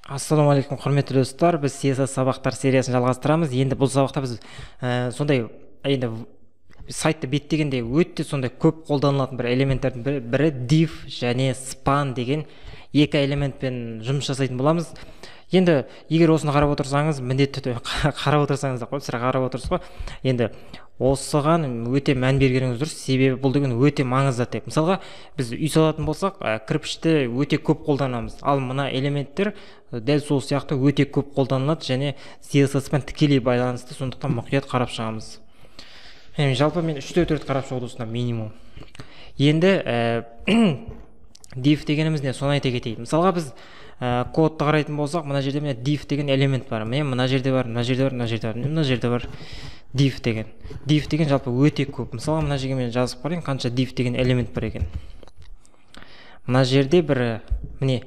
Ассалаумағалейкум, құрметті достар! Біз CSS сабақтар сериясын жалғастырамыз. Енді бұл сабақта біз сондай енді сайтты беттегенде өте сондай көп қолданылатын бір элементтердің бірі div және span деген екі элементпен жұмыс жасайтын боламыз. Енді егер осыны қарап отырсаңыз, міндетті түрде қарап отырсаңыз деп қойып, сірә қарап отырсыз ғой. Енді осыған өте мән бергеніңіз дұрыс, себебі бұл деген өте маңызды зат. Мысалға, біз үй салатын болсақ, кірпішті өте көп қолданамыз. Ал мына элементтер дәл сол сияқты өте көп қолданылады және CSS пен тікелей байланысты, сондықтан мұқият қарап шығамыз. Жалпы мен үш төрт рет қарап шығуды ұсынамын минимум. Енді div дегеніміз не, соны айта кетейін. Мысалға, біз кодты қарайтын болсақ, мына жерде, міне, div деген элемент бар. Міне, мына жерде бар, мына жерде бар, мына жерде бар, мына жерде бар div деген. Div деген жалпы өте көп. Мысалға, мына жерге мен жазып қарайын, қанша div деген элемент бар екен. Мына жерде бір, міне,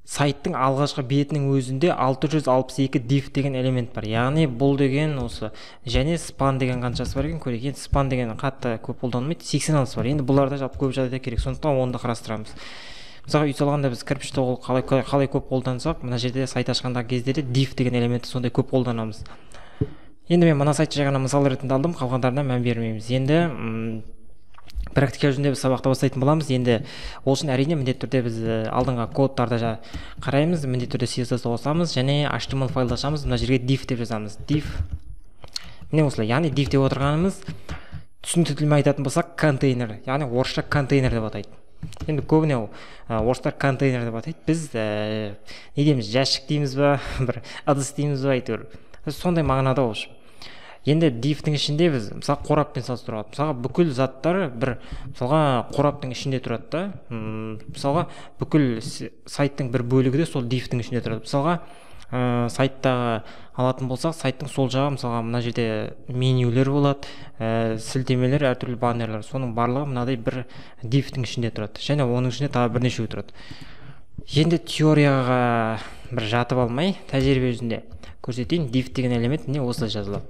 сайттың алғашқы бетінің өзінде 662 div деген элемент бар. Яғни бұл деген осы. Және span деген қаншасы бар екен, көрейік. Енді span деген қатты көп қолданылмайды, 86 бар. Енді бұлар да жалпы көп жағдайда керек, сондықтан оны да қарастырамыз. Мысалға, үй салғанда біз кірпішті қалай көп қолдансақ, мына жерде сайт ашқандағы кезде де div деген элементті сондай көп қолданамыз. Енді мен мына сайтты жай ғана мысал ретінде алдым, қалғандарына мән бермейміз. Енді практика жүзінде біз сабақты бастайтын боламыз. Енді ол үшін, әрине, міндетті түрде біз алдыңғы кодтарды қараймыз, міндетті түрде CSS қосамыз және HTML файлды ашамыз. Мына жерге div деп жазамыз. Div, міне, осылай. Яғни div деп отырғанымыз, түсінікті тілмен айтатын болсақ, контейнер, яғни орысша контейнер деп атайды. Енді көбіне ол орыстар контейнер деп атайды. Біз не дейміз, жәшік дейміз ба, бір ыдыс дейміз ба, әйтеуір сондай мағынада. В общем, енді div-тің ішінде біз, мысалы, қораппен салыстыруға болады. Мысалға, бүкіл заттар бір, мысалға, қораптың ішінде тұрады да. Мысалға, бүкіл сайттың бір бөлігі де сол div-тің ішінде тұрады. Мысалға, сайттағы алатын болсақ, сайттың сол жағы, мысалға, мына жерде менюлер болады, сілтемелер, әртүрлі баннерлер, соның барлығы мынадай бір div-тің ішінде тұрады және оның ішінде тағы бірнешеуі тұрады. Енді теорияға бір жатып алмай, тәжірибе жүзінде көрсетейін. Div деген элемент, міне, осылай жазылады.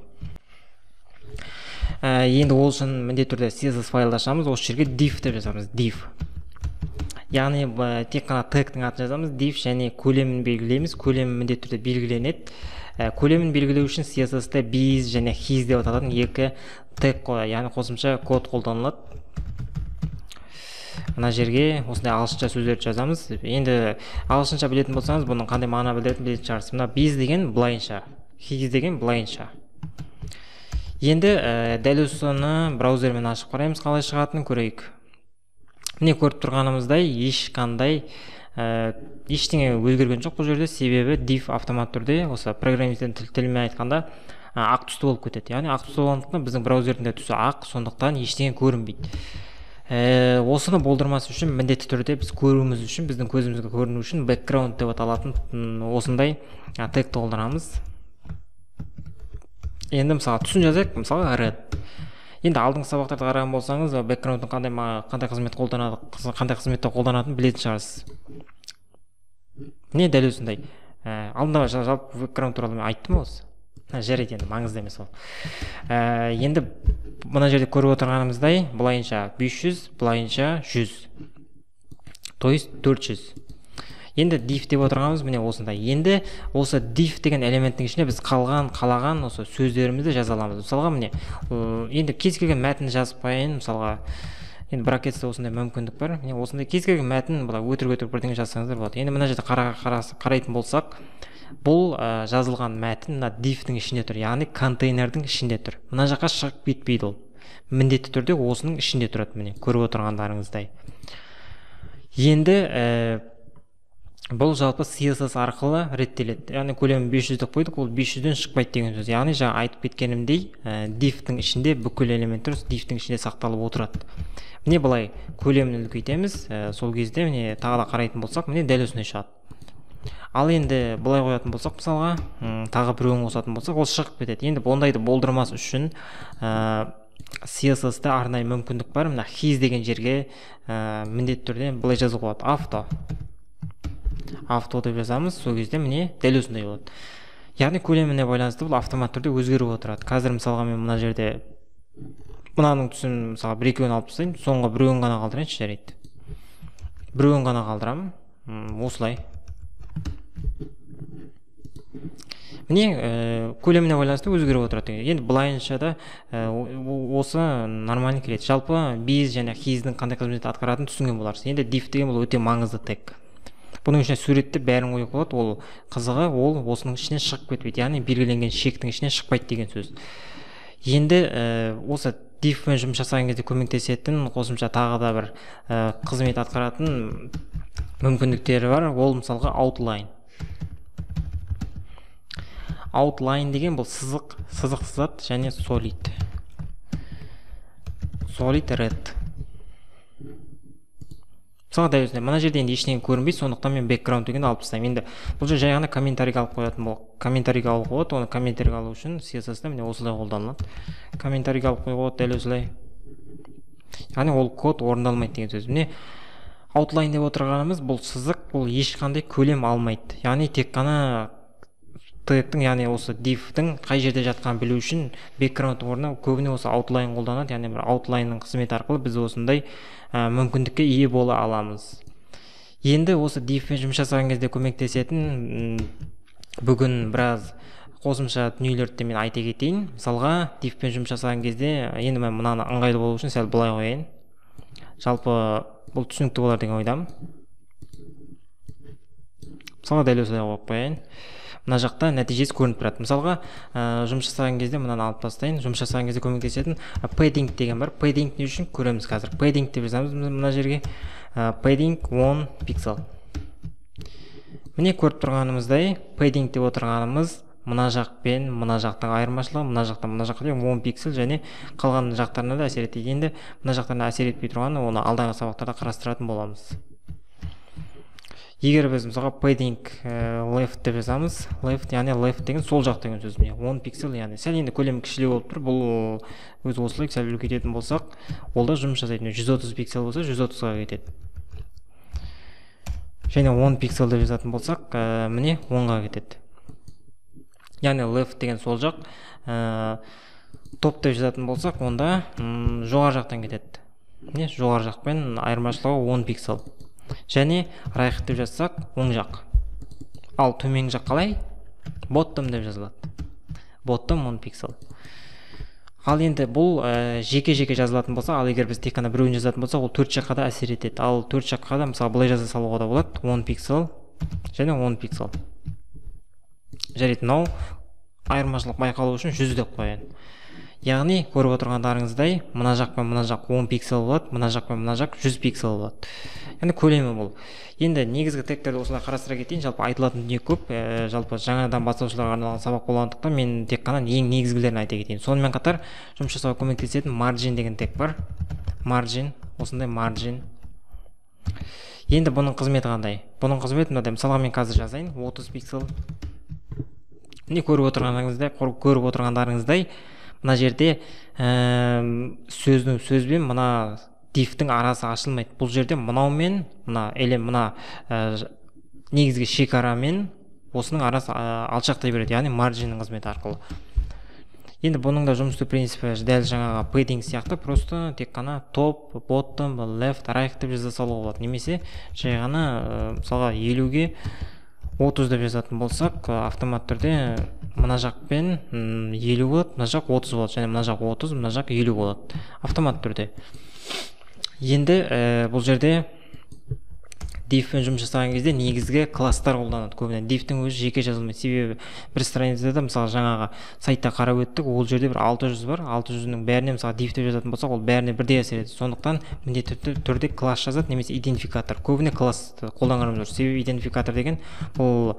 Енді ол үшін міндетті түрде CSS файлды ашамыз. Осы жерге div деп жазамыз. Div, яғни тек қана тегтің атын жазамыз, div, және көлемін белгілейміз. Көлемі міндетті түрде белгіленеді. Көлемін белгілеу үшін CSS-те bz және his деп аталатын екі тег, яғни қосымша код қолданылады. Мына жерге осындай ағылшынша сөздерді жазамыз. Енді ағылшынша білетін болсаңыз, бұның қандай мағына білдіретінін білетін шығарсыз. Мына bz деген былайынша, his деген былайынша. Енді дәл осыны браузермен ашып қараймыз, қалай шығатынын көрейік. Міне, көріп тұрғанымыздай, ешқандай ештеңе өзгерген жоқ бұл жерде, себебі div автоматты түрде, осы программисттің тілімен айтқанда, ақ түсті болып кетеді. Яғни ақ түсті болғандықтан, біздің браузердің де түсі ақ, сондықтан ештеңе көрінбейді. Осыны болдырмас үшін, міндетті түрде біз көруіміз үшін, біздің көзімізге көріну үшін background деп аталатын осындай тегті қолданамыз. Енді, мысалға, түсін жазайық, мысалға, red. Енді алдыңғы сабақтарды қараған болсаңыз, background-тың қандай қызмет қолданады, қандай қызметте қолданатынын білетін шығарсыз. Міне, дәл осындай. Алдында жалпы background туралы мен айттым осы. Жарайды, енді маңызды емес ол. Енді мына жерде көріп отырғанымыздай, былайынша 500, былайынша 100, то есть 400. Енді div деп отырғанымыз, міне, осындай. Енді осы div деген элементтің ішіне біз қалған, қалаған осы сөздерімізді жаза аламыз. Мысалға, міне, енді кез келген мәтін жазып қояйын. Мысалға, енді Brackets-те осындай мүмкіндік бар. Міне, осындай кез келген мәтін, былай өтірік өтірік бірдеңе жазсаңыздар болады. Енді мына жерде қарайтын болсақ, бұл жазылған мәтін мына div-тің ішінде тұр, яғни контейнердің ішінде тұр. Мына жаққа шығып кетпейді, ол міндетті түрде осының ішінде тұрады. Міне, көріп отырғандарыңыздай. Енді бұл жалпы CSS арқылы реттеледі. Яғни көлемін 500 деп қойдық, ол 500-ден шықпайды деген сөз. Яғни жаңа айтып кеткенімдей, div-тің ішінде бүкіл элементтер div-тің ішінде сақталып отырады. Міне, былай көлемін үлкейтеміз, сол кезде, міне, тағы да қарайтын болсақ, міне, дәл осындай шығады. Ал енді былай қоятын болсақ, мысалға, тағы біреуін қосатын болсақ, ол шығып кетеді. Енді ондайды болдырмас үшін CSS-те арнайы мүмкіндік бар. Мына his деген жерге міндетті түрде былай жазуға болады: авто. Авто деп жазамыз. Сол кезде, міне, дәл осындай болады. Яғни көлеміне байланысты бұл автомат түрде өзгеріп отырады. Қазір, мысалға, мен мына жерде мынаның түсін, мысалға, бір екеуін алып тастайын, соңғы біреуін ғана қалдырайыншы. Жарайды, біреуін ғана қалдырамын. Осылай. Міне, көлеміне байланысты өзгеріп отырады. Енді былайынша да осы нормально келеді. Жалпы биз және хиздің қандай қызмет атқаратынын түсінген боларсыз. Енді div деген бұл өте маңызды тег. Бұның ішіне суретті бәрін қоюға болады. Ол қызығы, ол осының ішінен шығып кетпейді, яғни белгіленген шектің ішінен шықпайды деген сөз. Енді осы div-пен жұмыс жасаған кезде көмектесетін қосымша тағы да бір қызмет атқаратын мүмкіндіктері бар. Ол мысалға outline. Outline деген бұл сызық, сызық сызады және solid red. Мысалға, дәл осындай. Мына жерде енді ештеңе көрінбейді, сондықтан мен background дегенді алып тастаймын. Енді бұл жерде жай ғана комментарийге алып қоятын бол, комментарийге алуға болады. Оны комментарийге алу үшін CSS-та міне осылай қолданылады. Комментарийге алып қоюға болады дәл осылай, яғни ол код орындалмайды деген сөз. Міне, outline деп отырғанымыз бұл сызық, бұл ешқандай көлем алмайды, яғни тек қана тегтің, яғни осы div-тің қай жерде жатқанын білу үшін background орнына көбіне осы outline қолданады. Яғни бір outline-ның қызметі арқылы біз осындай мүмкіндікке ие бола аламыз. Енді осы div-пен жұмыс жасаған кезде көмектесетін бүгін біраз қосымша дүниелерді де мен айта кетейін. Мысалға, div-пен жұмыс жасаған кезде, енді мен мынаны ыңғайлы болу үшін сәл былай қояйын, жалпы бұл түсінікті болар деген ойдамын. Мысалға, дәл осылай қойып қояйын, мына жақта нәтижесі көрініп тұрады. Мысалға, жұмыс жасаған кезде, мынаны алып тастайын, жұмыс жасаған кезде көмектесетін padding деген бар. Padding не үшін, көреміз қазір. Padding деп жазамыз мына жерге, padding 10 пиксель. Міне, көріп тұрғанымыздай, padding деп отырғанымыз мына жақ пен мына жақтың айырмашылығы, мына жақтан мына жаққа дейін 10 пиксель және қалған жақтарына да әсер етеді. Енді мына жақтарына әсер етпей тұрғаны, оны алдағы сабақтарда қарастыратын боламыз. Егер біз, мысалға, padding left деп жазамыз, left, яғни left деген сол жақ деген сөз. Міне, 10 пиксель, яғни сәл енді көлемі кішілеу болып тұр. Бұл өзі осылай сәл үлкейтетін болсақ, ол да жұмыс жасайды. 130 пиксель болса, 130-ға кетеді. Және 10 пиксель деп жазатын болсақ, міне, 10-ға кетеді. Яғни left деген сол жақ, топ деп жазатын болсақ, онда жоғары жақтан кетеді. Міне, жоғары жақпен айырмашылығы 10 пиксель. Және right деп жазсақ, оң жақ. Ал төменгі жақ қалай? Bottom деп жазылады, bottom 10 пиксель. Ал енді бұл жеке жеке жазылатын болса, ал егер біз тек қана біреуін жазатын болсақ, ол төрт жаққа да әсер етеді. Ал төрт жаққа да, мысалы, былай жаза салуға да болады: 10 пиксель және 10 пиксель. Жарайды, мынау айырмашылық байқалу үшін 100 деп қояйын. Яғни көріп отырғандарыңыздай, мына жақ пен мына жақ 10 пиксель болады, мына жақ пен мына жақ 100 пиксель болады, яғни көлемі бұл. Енді негізгі тегтерді осылай қарастыра кетейін. Жалпы айтылатын дүние көп, жалпы жаңадан бастаушыларға арналған сабақ болғандықтан, мен тек қана ең негізгілерін айта кетейін. Сонымен қатар жұмыс жасауға көмектесетін margin деген тег бар. Margin, осындай margin. Енді бұның қызметі қандай? Бұның қызметі мынадай. Мысалға, мен қазір жазайын 30 пиксель. Міне, көріп отырғандарыңыздай, мына жерде сөздің сөзбен мына div-тің арасы ашылмайды. Бұл жерде мынау мен мына элем, мына негізгі шекарамен осының арасы алшақтай береді, яғни margin-нің қызметі арқылы. Енді бұның да жұмыс істеу принципі дәл жаңағы padding сияқты, просто тек қана top, bottom, left, right деп жаза салуға болады. Немесе жай ғана мысалға, 50-ге 30 деп жазатын болсақ, автомат түрде мына жақпен 50 болады, мына жақ 30 болады және мына жақ 30, мына жақ 50 болады автомат түрде. Енді бұл жерде div-пен жұмыс жасаған кезде негізгі класстар қолданады. Көбіне div-тің өзі жеке жазылмайды, себебі бір страницада, мысалы, жаңағы сайтта қарап өттік, ол жерде бір 600 бар. 600-нің бәріне, мысалы, div деп жазатын болсақ, ол бәріне бірдей әсер етеді. Сондықтан міндетті түрде класс жазады немесе идентификатор. Көбіне классты қолданған дұрыс, себебі идентификатор деген бұл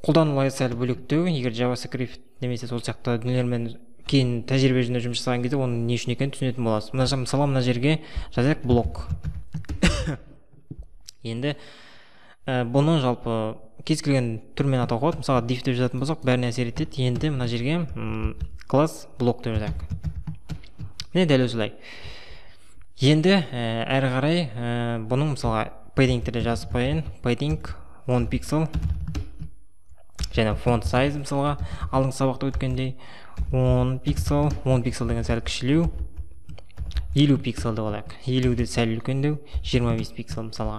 қолдану сәл бөлектеу. Егер JavaScript немесе сол сияқты дүниелермен кейін тәжірибе жүзінде жұмыс жасаған кезде оның не үшін екенін түсінетін боласыз. Мына, мысалы, мына жерге жазайық блок. Енді бұны жалпы кез келген түрмен атауға болады. Мысалға, div деп жазатын болсақ, бәріне әсер етеді. Енді мына жерге класс блок деп жазайық. Міне, дәл осылай. Енді әрі қарай бұның, мысалға, padding жазып қояйын, padding 10 пиксель және font size, мысалға, алдыңғы сабақта өткендей 10 пиксель. 10 пиксель деген сәл кішілеу, 50 пиксель деп алайық, 50-де сәл үлкендеу, 25 пиксель, мысалға.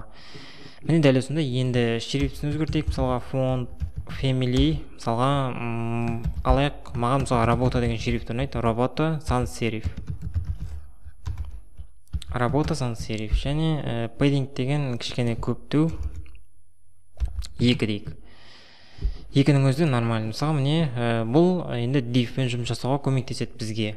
Міне, дәл осындай. Енді шрифтін өзгертейік. Мысалға, font Family, мысалға, алайық, маған мысалға работа деген шрифт ұнайды. Работа sans serif. Работа sans serif. Және padding деген кішкене көптеу. 2 дейік. 2-нің өзі нормально. Мысалға, міне, бұл енді div-пен жұмыс жасауға көмектеседі бізге.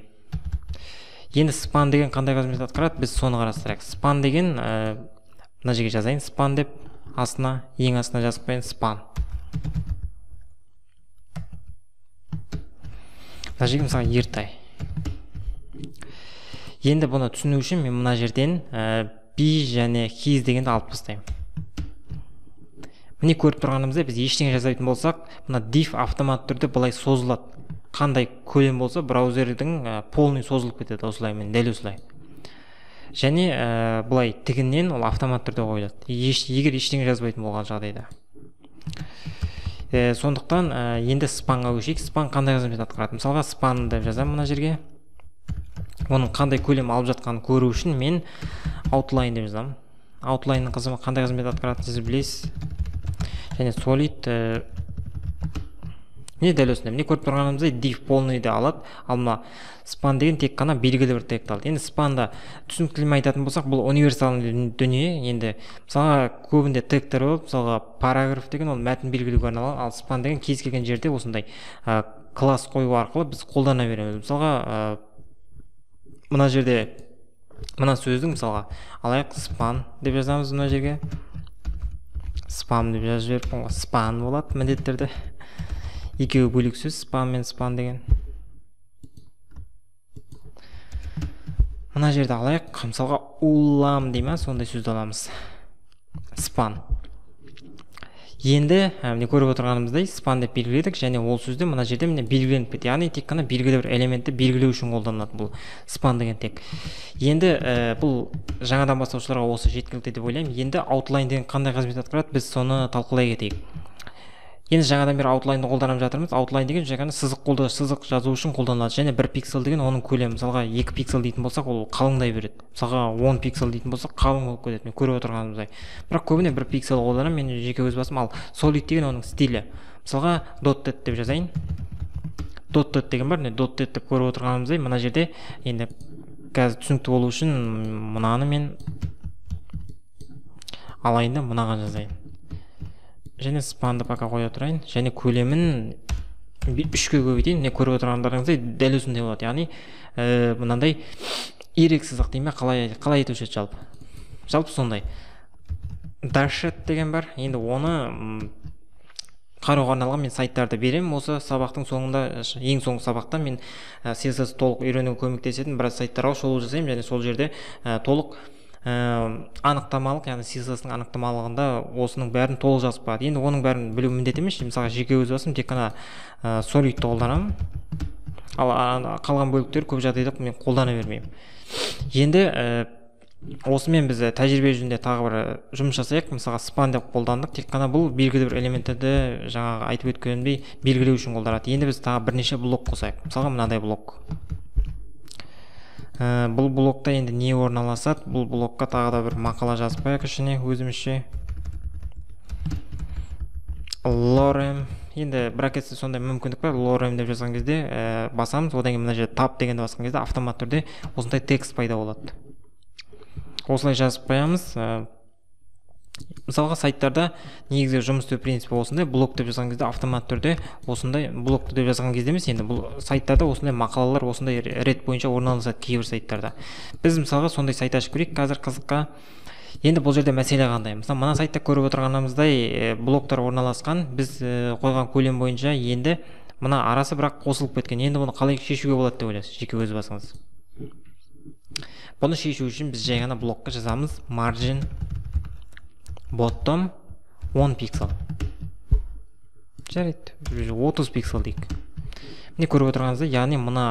Енді span деген қандай қызмет атқарады, біз соны қарастырайық. Span деген, мына жерге жазайын, span деп астына, ең астына жазып қояйын, span. Мына жерге мысалға Ертай. Енді бұны түсіну үшін мен мына жерден b және his дегенді алып тастаймын. Міне көріп тұрғанымыздай, біз ештеңе жазбайтын болсақ, мына div автоматты түрде былай созылады. Қандай көлем болса, браузердің полный созылып кетеді осылай, мен дәл осылай. Және былай тігінен ол автоматты түрде қойылады. Егер ештеңе жазбайтын болған жағдайда. Сондықтан енді спанға көшейік. Спан қандай қызмет атқарады? Мысалға, спан деп жазамын мына жерге. Оның қандай көлем алып жатқанын көру үшін мен outline деп жазамын. Outline'ның қандай қызмет атқаратынын сіз білесіз. Және solid, міне дәл осындай. Міне көріп тұрғанымыздай div полныйды алады, ал мына span деген тек қана белгілі бір тегті алады. Енді spanда түсінікті тілмен айтатын болсақ, бұл универсалды дүние. Енді мысалға көбінде тегтер болады, мысалға параграф деген ол мәтін белгілеуге арналған, ал span деген кез келген жерде осындай класс қою арқылы біз қолдана береміз. Мысалға, мына жерде мына сөздің мысалға алайық, span деп жазамыз мына жерге. Спам деп жазып жіберіппін ғой, спан болады міндетті түрде. Екеуі бөлек сөз, спам мен спан деген. Мына жерде алайық, мысалға улам дей ма, сондай сөзді аламыз. Спан. Енді міне көріп отырғанымыздай спан деп белгіледік, және ол сөзді мына жерде міне белгіленіп кетті. Яғни тек қана белгілі бір элементті белгілеу үшін қолданылады бұл спан деген тек. Енді бұл жаңадан бастаушыларға осы жеткілікті деп ойлаймын. Енді outline деген қандай қызмет атқарады, біз соны талқылай кетейік. Енді жаңадан бері outline-ды қолданып жатырмыз. Outline деген жай ғана сызық жазу үшін қолданылады. Және 1 пиксель деген оның көлемі. Мысалға 2 пиксель дейтін болсақ, ол қалыңдай береді. Мысалға 10 пиксель дейтін болсақ, қалың болып кетеді. Мен көріп отырғанымыздай. Бірақ көбіне 1 пиксель қолданамын, мен жеке өз басым. Ал solid деген оның стилі. Мысалға dotted деп жазайын. Dotted деген бар. Міне dotted деп көріп отырғанымыздай, мына жерде енді қазір түсінікті болу үшін мынаны мен алайын да мынаған жазайын. Және спанды пока қоя тұрайын. Және көлемін 3-ке көбейтейін. Міне көріп отырғандарыңыздай дәл осындай болады. Яғни, мынандай ирек сызық дей ме, қалай айтушы еді жалпы? Жалпы сондай. Dashed деген бар. Енді оны қарауға арналған мен сайттарды беремін. Осы сабақтың соңында, ең соңғы сабақта мен CSS толық үйренуге көмектесетін біраз сайттарға шолу жасаймын. Және сол жерде толық анықтамалық, яғни CSS-ның анықтамалығында осының бәрін толық жазып қояды. Енді оның бәрін білу міндет емес. Мысалға жеке өз басым тек қана solid-ті қолданамын. Ал қалған бөліктер көп жағдайда мен қолдана бермеймін. Енді осымен біз тәжірибе жүзінде тағы бір жұмыс жасайық. Мысалға span деп қолдандық. Тек қана бұл белгілі бір элементтерді жаңағы айтып өткенімдей белгілеу үшін қолданады. Енді біз тағы бірнеше блок қосайық. Мысалға мынадай блок. Бұл блокта енді не орналасады? Бұл блокқа тағы да бір мақала жазып қояйық ішіне өзімізше. Lorem. Енді бракетте сондай мүмкіндік бар. Lorem деп жазған кезде басамыз. Одан кейін мына жерде tab дегенді басқан кезде автомат түрде осындай текст пайда болады. Осылай жазып қоямыз. Мысалға сайттарда негізгі жұмыс істеу принципі осындай. Блок деп жазған кезде автомат түрде осындай блок деп жазған кезде емес, енді бұл сайттарда осындай мақалалар осындай рет бойынша орналасады кейбір сайттарда. Біз мысалға сондай сайт ашып көрейік қазір қызыққа. Енді бұл жерде мәселе қандай? Мысалы мына сайтта көріп отырғанымыздай блоктар орналасқан. Біз қойған көлем бойынша енді мына арасы бірақ қосылып кеткен. Енді бұны қалай шешуге болады деп ойлайсыз жеке өз басыңыз? Бұны шешу үшін біз жай ғана блокқа жазамыз margin bottom 10 пиксель. Жарайды, 30 пиксель дейік. Міне көріп отырғаныңыздай, яғни мына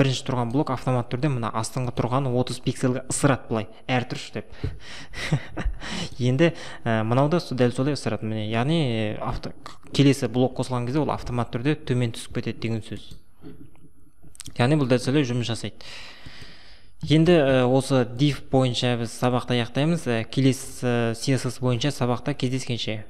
бірінші тұрған блок автомат түрде мына астыңғы тұрған 30 пиксельге ысырады былай, әр түрш деп. Енді мынау да дәл солай ысырады. Міне, яғни келесі блок қосылған кезде ол автомат түрде төмен түсіп кетеді деген сөз. Яғни бұл дәл солай жұмыс жасайды. Енді осы div бойынша біз сабақты аяқтаймыз. Келесі CSS бойынша сабақта кездескенше.